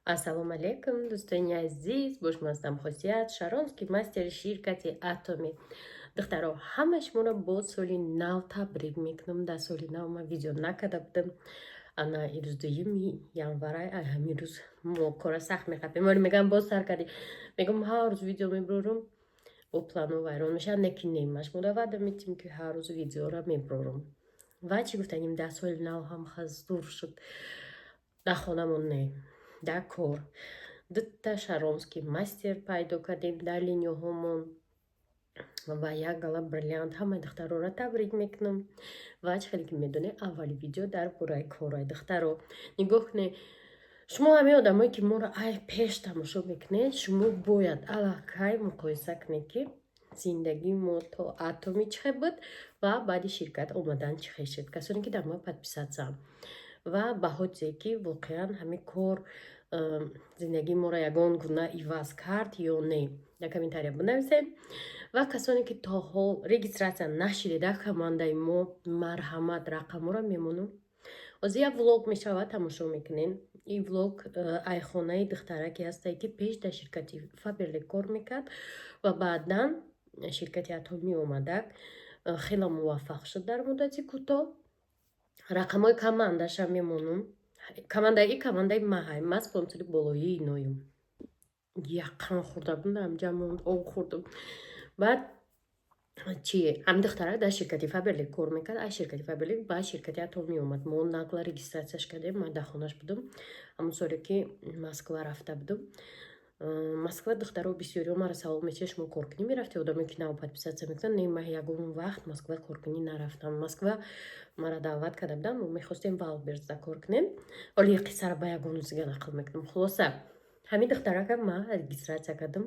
Ассалому алайкум, дӯстони азиз! Бо шумо ҳастам Хосият, Шаронский мастери ширкати Атоми. Духтаро, ҳама шуморо бо соли нав табрик мекунам. Дар соли нав ман видео накарда будам. Ана ирӯз 2 январай, ай ҳамин рӯз мо кора сахт мехапем. Вале мегӯям, боз сар кардӣ. Мегӯям, ҳар рӯз видео мебурорум, бо плано вайрон мешавад, не ки не, ман шуморо ваъда метиҳем, ки ҳар рӯз видеоро мебурорум. Ва чӣ гуфтанем, дар соли нав ҳам хазур шуд. Дар хонамон не, дар кор дута шаронский мастер пайдо кардем дар линияҳомон ва як гала бриллиант. Ҳамаи духтарора табрик мекунам. Ва чӣ хеле ки медонед, аввали видео дар бораи кораи. Духтаро, нигоҳ кунед, шумо ҳамин одамое, ки моро ай пеш тамошо мекунед, шумо бояд аллакай муқоиса кунед, ки зиндагии мо то Атоми чӣ хел буд ва баъди ширкат омадан чӣ хел шуд. Касоне ки дар мо подписаться ва баҳоте, ки воқеан ҳамин кор зиндагии моро ягон гуна иваз кард ё не, дар комментария бинависед. Ва касоне ки то ҳол регистрация нашиде дар командаи мо, марҳамат, рақамҳоро мемонам. Ҳозир як влог мешавад, тамошо мекунем. Ин влог айхонаи духтараке ҳастае, ки пеш дар ширкати Фаберлик кор мекард ва баъдан ширкати Атомӣ омадак, хеле муваффақ шуд дар муддати кӯтоҳ. Рақамҳои командаша мемонам. Командаи командаи маҳай, ма спонсори болоии иноюм. Яққан хӯрда будам, ҳамҷа монд, об хӯрдам. Баъд чи, ҳамин духтарак дар ширкати Фаберлик кор мекард, аз ширкати Фаберлик ба ширкати Атомӣ омад. Мо нақла регистрацияш кардем. Ман дар хонаш будам ҳамон соле, ки Москва рафта будам. Москва, духтаро, бисёриҳо маро савол мечиҳанд: «Шумо коркунӣ мерафти?» Одаме, ки нав подписаться мекунанд. Не, ман ягон вақт Москва коркунӣ нарафтам. Москва маро даъват карда будам, мо мехостем Вайлдберризда кор кунем. Ҳоло як қиссаро ба ягон рӯз дига нақл мекунам. Хулоса, ҳамин духтарака ман регистрация кардам,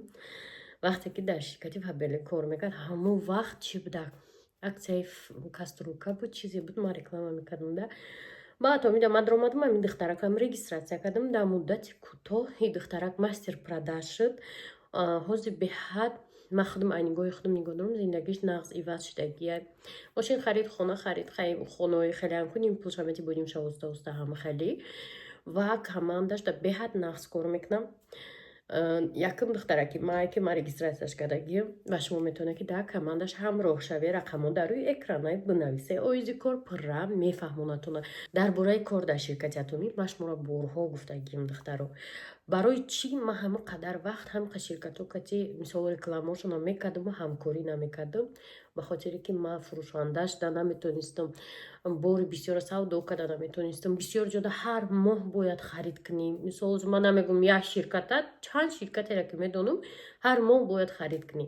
вақте ки дар ширкати Фаберлик кор мекард. Ҳамон вақт чӣ буда, аксияи кастрюлька буд, чизе буд, ман реклама мекардам. Да баъд омида, ман даромадам, ҳамин духтаракам регистрация кардам. Дар муддати кӯтоҳ ин духтарак мастер продаж шуд. Ҳозир беҳад, ман худам ай нигоҳи худам нигоҳ дорам, зиндагиш нағз иваз шудагия. Мошин харид, хона харид, хонаҳои хелеам куним, пулша метибодим, ша оста оста ҳама хеле. Ва командаш да беҳад нағз кор мекунам. Якум духтараки мае, ки ман регистрацияш кардагиам, ва шумо метавонед, ки дар командаш ҳамроҳ шавед. Рақамҳо дар рӯи экранай, бинависе. Оиди кор пурра мефаҳмонатона. Дар бораи кор дар ширкати Атомӣ ман шуморо борҳо гуфтагиам, духтаро. Барои чӣ ман ҳама қадар вақт ҳамқа ширкатҳо кати, мисол, рекламаошонро мекардаму ҳамкорӣ намекардам? Ба хотире ки ман фурӯшанда шуда наметонистам, бори бисёро савдо карда наметонистам. Бисёр ҷода ҳар моҳ бояд харид кунӣ. Мисол, ман намегӯм як ширката, чанд ширкатеро ки медонам, ҳар моҳ бояд харид кунӣ.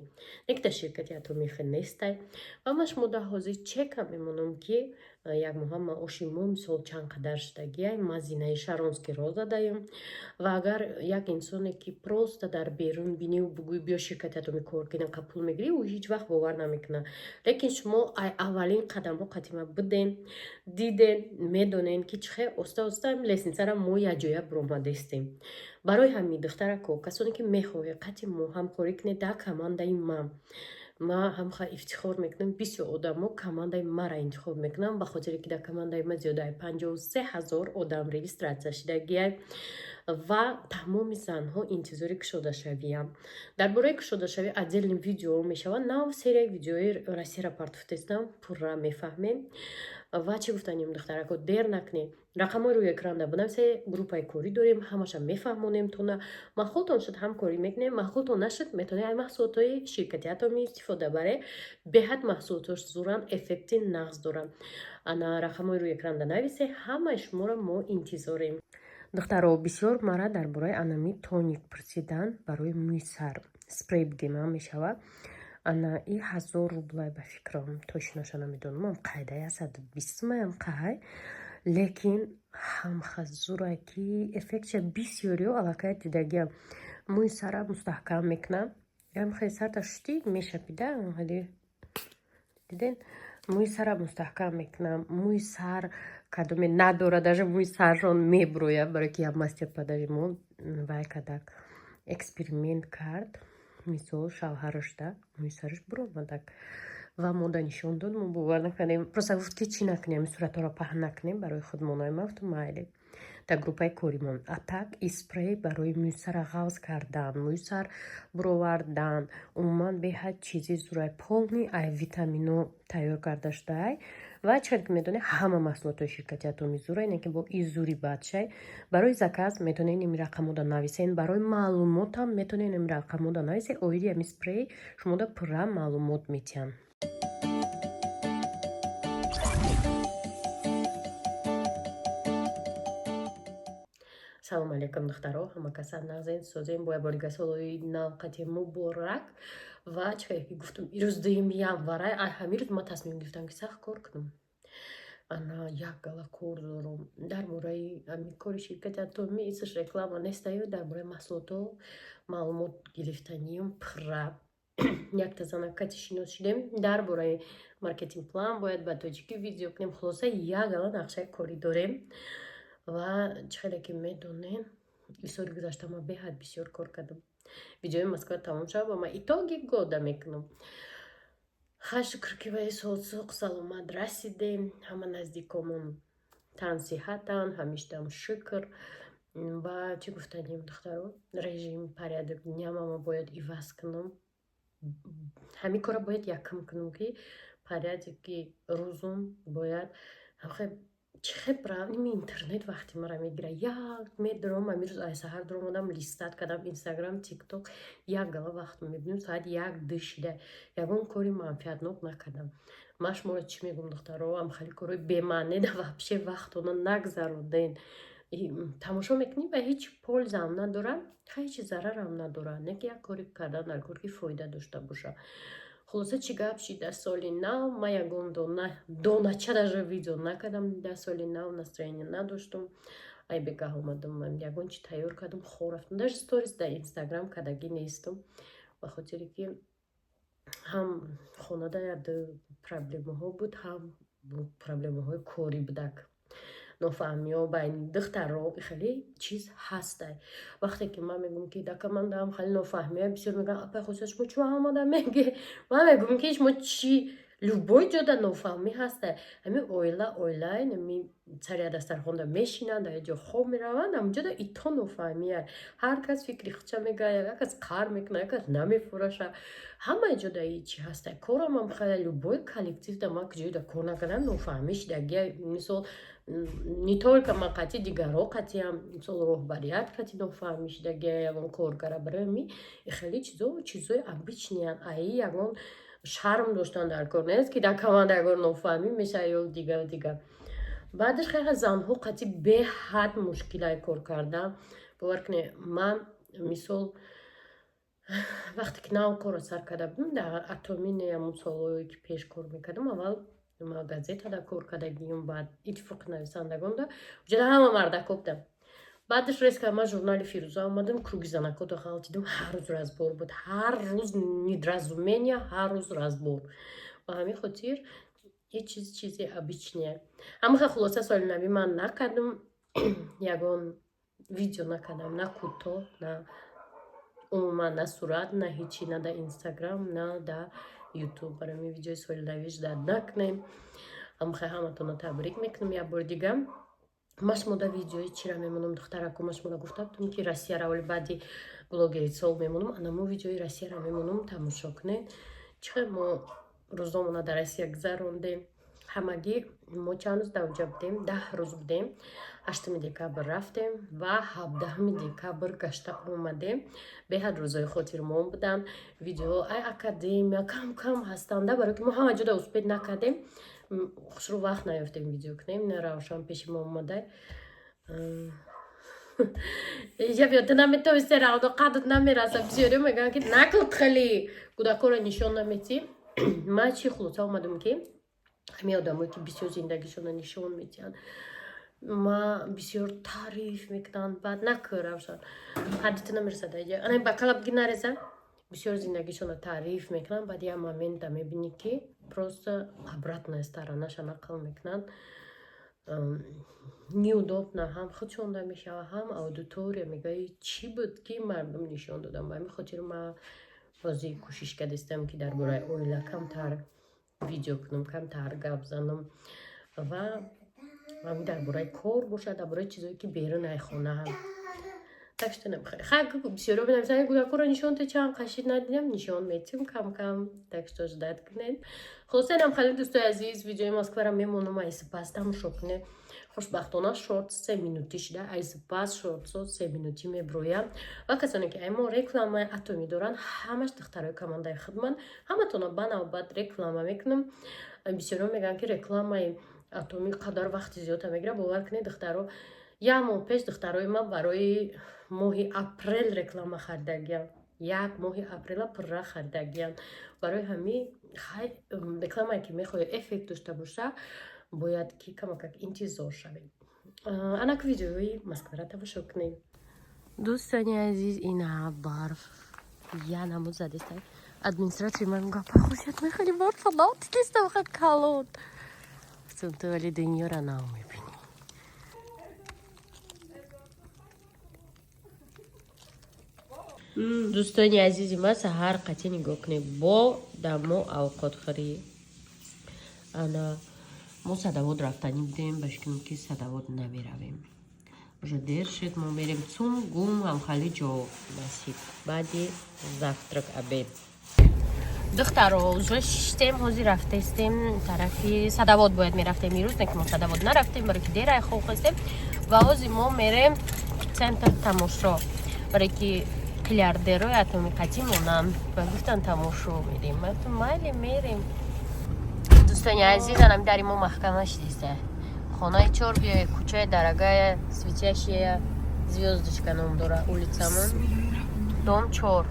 Не ки дар ширкати Атомӣ хел нестай. Ва ман шумо дар ҳозир чека мемонам, ки як моҳа маоши мо, мисол, чанд қадар шудагиай. Ман зинаи шаронский ро задаем. Ва агар як инсоне, ки просто дар берун биниву бугӯй: «Биё, ширкати Атомӣ кор кунем, қа пул мегирӣ», ӯ ҳеҷ вақт бовар намекунад. Лекин шумо ай аввалин қадамҳо қатима буден, диден, медонен, ки чӣ хел оста оста лестницаро мо якҷоя буромадестем. Барои ҳамин, духтарако, касоне ки мехоҳед қати мо ҳамкорӣ кунед дар командаи ман, ман ҳамха ифтихор мекунам, бисёр одамо командаи маро интихоб мекунанд, ба хотире ки дар командаи ман зиёдаи 53 000 одам регистрация шудагиай ва тамоми занҳо интизори кушодашавиям. Дар бораи кушодашавӣ отдельный видео мешавад, нав серияи видеои Россияро партофтестам, пурра мефаҳмем. Ва чӣ гуфтанем, духтарако, дер накунед, рақамҳои рӯи экранда бинависе. Группаи корӣ дорем, ҳамаша мефаҳмонем тона. Маъқултон шуд, ҳамкорӣ мекунем, маъқултон нашуд, метавонед ай маҳсулотҳои ширкати Атомӣ истифода баред. Беҳад маҳсулотҳош зуранд, эффекти нағз доранд. Ана рақамҳои рӯи экранда нависе, ҳамаи шуморо мо интизорем. Духтаро, бисёр мара дар бораи анами тоник пурсидан, барои мӯи сар спрей бигемам мешавад. Ана и 1000 рублай, ба фикрам, точноша намедонам, қайда 120 маям қаҳай, лекин ҳамхазурай, ки эффектша бисёриё аллакай дидагиам. Мӯи сара мустаҳкам мекунам. Ям хеле сарта шустӣ, мешапида, диден, мӯи сара мустаҳкам мекунам. Мӯи сар кадоме надора, даже мӯи саршон мебурояд, барое ки як мастер падари мо вай кадак эксперимент кард. Мисол, шавҳарашда мӯи сараш буромадак ва мода нишон дод, мо бовар накардем. Просто гуфт, ки чӣ накунем, суратҳоро паҳн накунем, барои худмонои. Ма гуфтам, майли. Дар группаи коримон. А так и спрей барои мӯи сара ғафз кардан, мӯи сар буровардан, умуман беҳад чизи зурай, полный ай витамино тайёр карда шудаай. Ва чӣ ки медонед, ҳама маҳсулотҳои ширкати Атоми зурай, не ки бо и зури бадшай. Барои заказ метавонед ин рақамода нависен, барои маълумотам метавонед ин рақамода нависен. Оиди ҳами спрей шумода пурра маълумот метиҳанд. Салом алейкум, духтаро, ҳама каса нағзен, созем. Бо як бори солҳои нав қати муборак. Ва чӣ ки гуфтам, ирӯз 2 январай, ай ҳамин рӯз ман тасмим гирифтам, ки сахт кор кунам. Ана як гала кор дорам дар бораи ҳамин кори ширкати Атоми, исш реклама нестаю, дар бораи маҳсулотҳо маълумот гирифтаниюм пурра. Якта зана кати шинос шудем, дар бораи маркетинг план бояд ба тоҷикӣ видео кунем. Хулоса, як гала нақшаи корӣ дорем. Ва чӣ хеле ки медонем, соли гузашта ман беҳад бисёр кор кардам. Видеои Москва тамом шавад ва ман итоги года мекунам. Ха, шукр, ки ба сол суқ саломат расидем, ҳама наздикомон тансиҳатанд, ҳамиштам шукр. Ва чӣ гуфтанем, духтаро, режим, порядок дня мама бояд иваз кунам. Ҳамин кора бояд якм кунам, ки порядоки рӯзум бояд. Чӣ хел ими интернет вақти мара мегира. Як медурам, ҳамин рӯз ай саҳар дуромадам, листать кардам Инстаграм, Тикток, як гала вақт мебинем, соат 1-2 шида. Ягон кори манфиатнок накардам. Ман шуморо чӣ мегӯм, духтаро, ам хеле корҳои бемаъне да вообще вақтона нагзаронен. Тамошо мекунӣ ва ҳеҷ пользаам надорад, ҳеҷ зарарам надорад, не ки як кори кардан дар кор, ки фоида дошта бошад. Хулоса, чӣ гап шид? Дар соли нав ман ягон донача даже видео накардам. Дар соли нав настроение надоштум. Ай бегаҳ омадам, ягон чи тайёр кардам, хор рафтам. Даже сторис дар Инстаграм кардагӣ нестам, ба хотире ки ҳам хонада як проблемаҳо буд, ҳам проблемаҳои корӣ будак, нофаҳмиҳо байни духтаро. Хеле чиз ҳастай. Вақте ки ман мегӯм, ки дар командаам хеле нофаҳмиҳо бисёр, мегӯям: «Апай Хусия, шумо чӣ омада меге?» Ман мегӯм, ки шумо чӣ, любой ҷода нофаҳмӣ ҳастай. Ҳамин оила оилаи нами сари дастархонда мешинанд, дар ҷо хоб мераванд, ҳамҷода ито нофаҳмия. Ҳар кас фикри худша мегӯяд, як кас қар мекунад, як кас намефураша. Ҳамаи ҷода чи ҳастай. Корамам хеле, любой коллектив да ман ҷоида кор накардам, нофаҳмӣ шидагия. Мисол, не только ман қатъи, дигарҳо қатъиам, мисол, роҳбарият қатъи нофаҳмӣ шидагия ягон коргара. Барои ҳамин хеле чизо чизои обычныянд. Аи ягон шарм доштан дар кор нест, ки дар команда ягон нофаҳмӣ мешавад ё дигар дигар. Баъдаш хеле занҳо қатъи беҳад мушкилай кор кардан. Бовар кунед, ман, мисол, вақте ки нав корро сар карда будам дар Атоми, не, ҳамун солҳое ки пеш кор мекардам, аввал ма газетада кор кардагиюм, баъд Иттифоқи нависандагонда, уҷода ҳама мардако будам. Баъдаш резко ман журнали Фирӯза омадам, круги занакода ғалтидам. Ҳар рӯз разбор буд, ҳар рӯз недоразумения, ҳар рӯз разбор. Ба ҳамин хотир ҳеҷ чиз чизи обычные. Ҳамаха. Хулоса, соли нави ман накардам, ягон видео накардам, на кӯтоҳ, на умуман, на сурат, на ҳечи, на дар Инстаграм, на дар Ютуб. Барои ҳамин видеои соли нави ждать накунем. Ҳамаха, ҳаматонро табрик мекунам як бори дига. Ма шумода видеои чира мемонам, духтарако? Ма шумода гуфта будам, ки Россияра оли баъди блогери сол мемонам. Анамо видеои Россияра мемонам, тамошо кунед, чӣ хел мо рӯзомона дар Россия гузарондем. Ҳамагӣ мо чанд рӯз дар уҷа будем? 10 рӯз будем. 8 декабр рафтем ва 17 декабр гашта омадем. Беҳад рӯзои хотирмон буданд. Видео ай академия кам кам ҳастанда, барое ки мо ҳама ҷода успеть накардем, хушрӯ вақт наёфтем видео кунем. На, Равшан пеши мо омадай. Иҷа биё, ту наметавонисти, равдо қадат намераса. Бисёриё мегӯянд, ки накл, хеле кӯдакоро нишон наметӣ. Ман чӣ хулоса омадам, ки ҳамин одамое ки бисёр зиндагишонро нишон медиҳанд, ма бисёр таъриф мекунанд, баъд накӯ, Равшан, қадди ту намерасад, ана ба кала биги, нареса. Бисёр зиндагишонро таъриф мекунанд, баъд як момента мебинӣ, ки просто обратная сторонаша нақл мекунанд. Неудобно ҳам худшонда мешавад, ҳам аудитория мегӯяд, чӣ буд, ки мардум нишон додам. Ба ҳамин хотир ман ҳозир кӯшиш кардистам, ки дар бораи оила камтар видео кунам, камтар гап занам ва Ҳами дар бораи кор бошад, дар бораи чизое, ки берун ай хонаам. Так что намехоҳ. Хай, бисёриҳо менависанд: «Кӯдакҳоро нишон те, чанд қашид надидам». Нишон метим кам-кам, так что ждать кунед. Хулоса, инам хеле, дӯстои азиз, видеои Москваро мемонам, ай сипас тамошо кунед. Хушбахтона, шорт 3 минутӣ шуда, ай сипас шортсо 3 минутӣ меброям. Ва касоне, ки ай мо рекламаи Атомӣ доранд, ҳамаш духтарои командаи худман, ҳаматона ба навбат реклама мекунам. Бисёриҳо мегӯянд, ки рекламаи Атомӣ қадар вақти зиёда мегирад. Бовар кунед, духтаро, як моҳ пеш духтарои ман барои моҳи апрел реклама харидагиям, як моҳи апрела пурра харидагиям. Барои ҳамин, хай, рекламае, ки мехоҳед эффект дошта боша, бояд ки камакак интизор шавем. Анак видеои Москвара тамошо кунем. Дӯстони азиз, ина барф я намуд задеста. Администратори ман мегӯяд: «Хусият, мехоҳи барфа наотидеста ха калон?» Ту вале дунёра нав мебинӣ. Дӯстони азизи ман, саҳар қатӣ нигоҳ кунед, бо дамо авқотхӯрӣ. Ана мо Садовод рафтанӣ будем, ба фикрам, ки Садовод намеравем, уже дер шуд. Мо мерем ЦУМ, ГУМ, ҳамхали ҷо, насиб баъди завтрак, обед. Духтаро, уже шиштем, ҳозир рафтестем тарафи Садовод. Бояд мерафтем ирӯз, не ки мо Садовод нарафтем, барои ки дерай хоб хестем. Ва ҳозир мо мерем центр тамошо, барои ки миллиардерои Атоми қатӣ монанд ва гуфтан, тамошо мерем. Ма гуфтам, майли, мерем. Дӯстони азиз, анами дари мо маҳкама шидиста. Хонаи чор, биёе, кӯчаи Дорогая светящая звездочка ном дора улицамон, дом 4.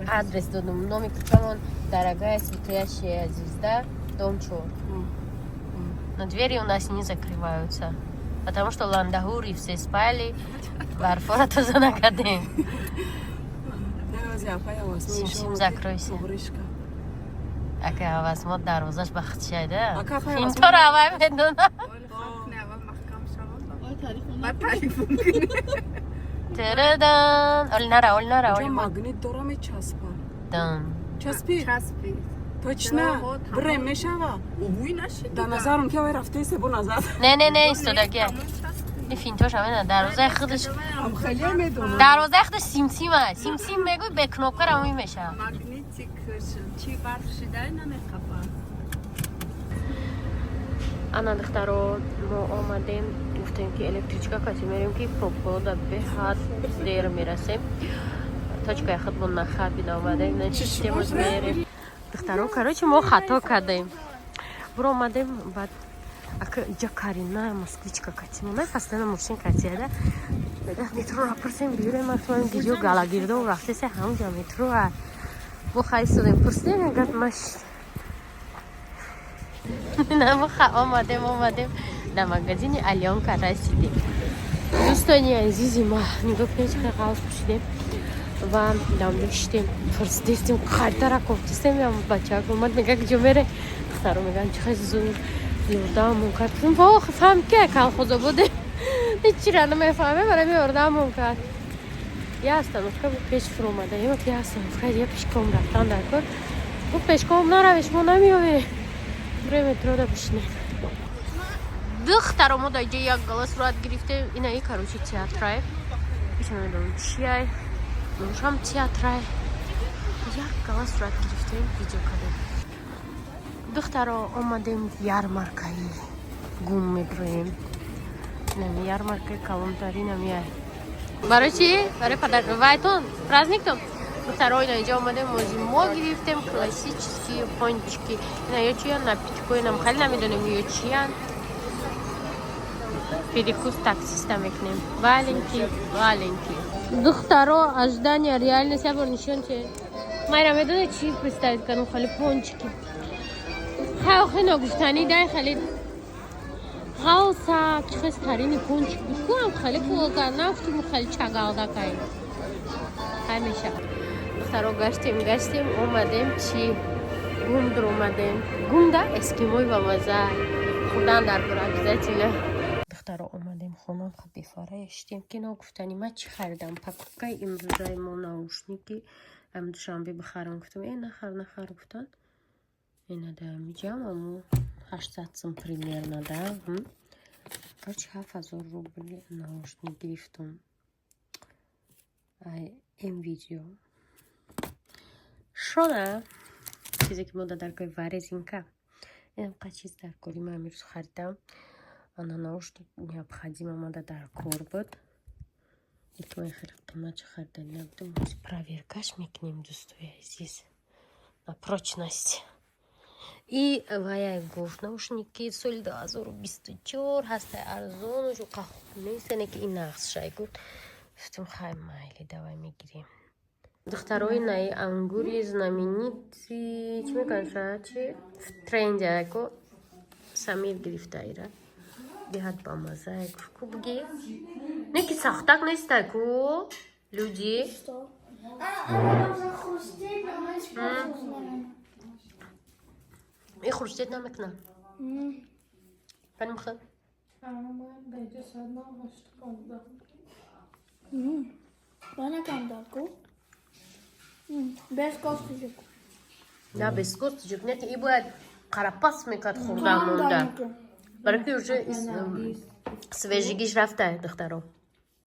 Адрес додум. Номи кӯчамон Дорогая светящая звезда, дом 4. Но двери у нас не закрываются, потому что ландаҳури все спали, барфора тоза накардем. Сим-сим, закройся. Ака Авасмо дарвозаш ба худшайда. Ака, апай Авасмо- Финтора авай медона. Баъд телефон кунӣ. Тирадан. Оли нара, оли нара, Инҷо оли магнит дора, мечаспа. дан. Часпи. Часпи. Точно. Чаро, тамом. Бирем, мешава. Увуй нашид. Дар назарам ки авай рафтаисе бо назар. Не, не, не, истодаги. И финтош ҳамена дарвозаи худаш. Ам хеле медонам. Дарвозаи худаш симсима. Симсим мегӯй, бе кнопка рамӯй мешава. Магнитик чи барф шидай намеқапа. Ана, духтаро, мо омадем, гуфтем, ки электричка кати мерем, ки пробкода беҳад дер мерасем. Точкаи худмон нахабида омадем, нишистем, мерем. Духтаро, короче, мо хато кардем, буро омадем. Баъд ака иҷа Карина москвичка кати монай, постоянно мошин катияда. Мега, метроро пурсем, биёрем. Ма видео галагирдо рафтесе, ҳамҷа метро бо хайстодем, пурсидем, гап маш намаха. Омадем, дар магазини Алёнка расидем. Дӯстони азизи ма, нигоҳ кунед, чӣ қадар ғалз пӯшидем ва дар онҷо шиштем, пурсидестем, қайтара кофтистем. Ям бачаак омад, мега, куҷо мере? Духтаро мегӯянд, чӣ хел зуд ёрдамон кард. Ох, фаҳм ки колхозободе ҳечира намефаҳмем, барои ёрдамон кард. Я остановка буд, пеш фуромада, я остановка, я пешком рафтан дар кор. Гуфт, пешком наравеш, мо намеёвем, бре метрода бишинем. Духтаро, мо дар ҷои як гала сурат гирифтем. Инаи, короче, театрай, иша намедонам чиай, нушам театрай. Як гала сурат гирифтем, видео кардем. Духтаро, омадем ярмаркаи ГУМ, меброем. Нами ярмаркаи калонтари намиай. Барои чи? Барои падар вайтон, праздниктон. Духтаро, ина инҷо омадем, мози мо гирифтем классические пончики. Ина ё чиян, напитко, инам хеле намедонем ё чиян. Перекус таксиста мекунем. Валенки, валенки. Духтаро, ожидание, реальность, я бор нишон че. Майра медоне чи представить кардам, хали пончики. Хай, охи ногуфтанӣ дай, хали ғалса чӣ хел старини пончик буд куам, хали куога нафтум, хали чагалдакай. Хай, меша. Духтаро, гаштем, гаштем, омадем чи? ГУМ омадем. ГУМда эскимои ба маза хурдан дар кор обязательно. Духтаро, омадем хона, бефара шидем. Кино гуфтани ман чӣ харидам? Покупкаи имрӯзаи мо наушники. Ам Душанбе бихарам гуфтам, э, нахар, нахар гуфтан. Ина дамиҷам аму 800 сум примерно, да. Короче, 7000 рубл наушник гирифтум. Ай М-Видео. Шона чизе ки мо дар кори ва резинка. Инқа чиз дар кори ман имрӯз харидам. Ана наушник необходимо мада дар кор буд. Лекин ман хеле қиматшо харида набудам. Проверкаш мекунем, дӯстои азиз, на прочность. И ваяй гуфт, наушники соли 2024 ҳастай, арзону хуб нестане, ки ин нақсшай гуфт. Гуфтем, хай, майли, давай мегирем. Духтарои, наи ангури знаменитый, чӣ мекунша, чи в тренде яко Самир гирифта, ира беҳад бамаза гуфт ку, буги не ки сахтак нестай ку, люди. Что? А, она должна хрустеть, но она испортилась, наверное. И хрустеть намекунад. Канимха. А, ман даҷа соат 9:15. Бана кандаку. Без косточек. На, без косточек не, ки и бояд қарапас мекард хурда монда, барои ки уже свежигиш рафта, духтаро.